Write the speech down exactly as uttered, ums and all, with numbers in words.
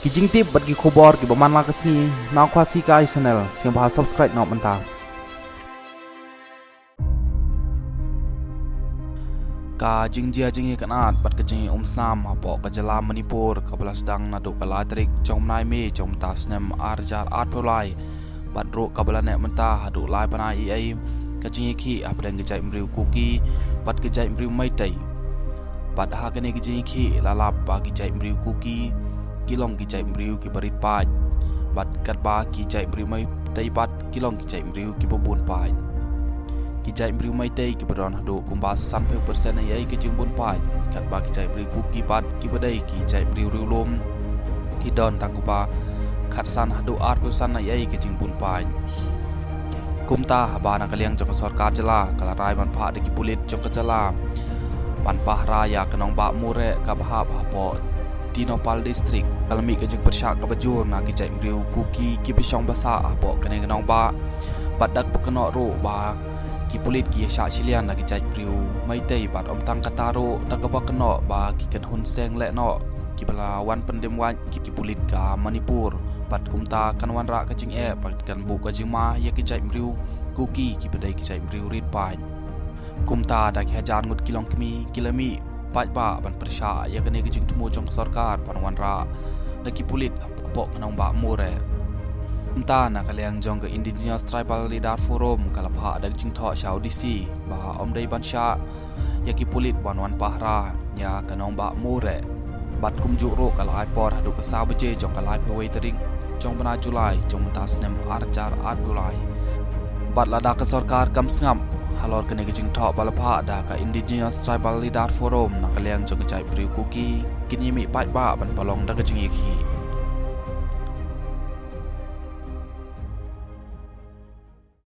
Ki jingtip bad ki khubor kiba man la ka sngi na Khasi Kai Channel, sngewbha subscribe noh mynta. Ka jingjia jingïakynad bad ka jingïaumsnam hapoh ka jylla Manipur kaba la sdang naduh ka lai tarik jong u bnai May jong mynta u snem ar hajar arphew lai bad ruh kaba la neh mynta haduh lai bnai, ïa ka jingïakhih hapdeng ki jaitbynriew Kuki bad ki jaitbynriew Meitei. Bad ha kane ka jingïakhih la lap ba ki jaitbynriew Kuki ki long ki jaitbynriew kiba rit paid, bad katba ki jaitbynriew Meitei pat ki long ki jaitbynriew kiba bun paid. Ki jaitbynriew Meitei kiba don haduh kumba sanphew percent ïa ka jingbun paid, katba ki jaitbynriew Kuki pat kiba dei ki jaitbynriew riewlum ki don tang kumba khatsan haduh arphew san ïa ka jingbun paid. Kumta haba na ka liang jong ka sorkar jylla ka la rai ban phah da ki pulit jong ka jylla ban pahara ïa ka nongbah Mureh kaba hap hapoh Tengnoupal District, ka la mih ka jingpyrshah kaba jur na ki jaitbynriew Kuki kiba shong basa hapoh kane ka nongbah. Bad da kaba kynnoh ruh ba ki pulit ki ïashah shilian na ki jaitbynriew Meitei, bad ym tang kata ruh, da kaba kynnoh ba ki kynhun seng lehnoh kiba la wan pyndem wait ki, ki pulit ka Manipur. Bad kumta kan wanrah ka jingeh bad kan buh ka jingma ïa ki jaitbynriew Kuki kiba dei ki jaitbynriew rit paid. Kumta da ki hajar ngut ki longkmie ki la mih paidbah ban pyrshah ïa kane ka jingthmu jong ka sorkar ban wanrah da ki pulit hapoh ka nongbah Mureh. Kumta na ka liang jong ka Indigenous Tribal Leader Forum ka la phah da ka jingthoh sha u D C ba ym dei ban shah ïa ki pulit ban wan pahara ïa ka nongbah Mureh. Bad kumjuh ruh ka la ai por haduh ka saw baje jong ka laiphew wei tarik jong bnai July jong mynta u snem ar hajar arphew lai. Bad lada ka sorkar kam sngap halor kane ka jingthoh ba la phah da ka Indigenous Tribal Leader Forum, na ka liang jong ka jaitbynriew Kuki kin ïa mih paidbah ban pynlong da ka jingïakhih.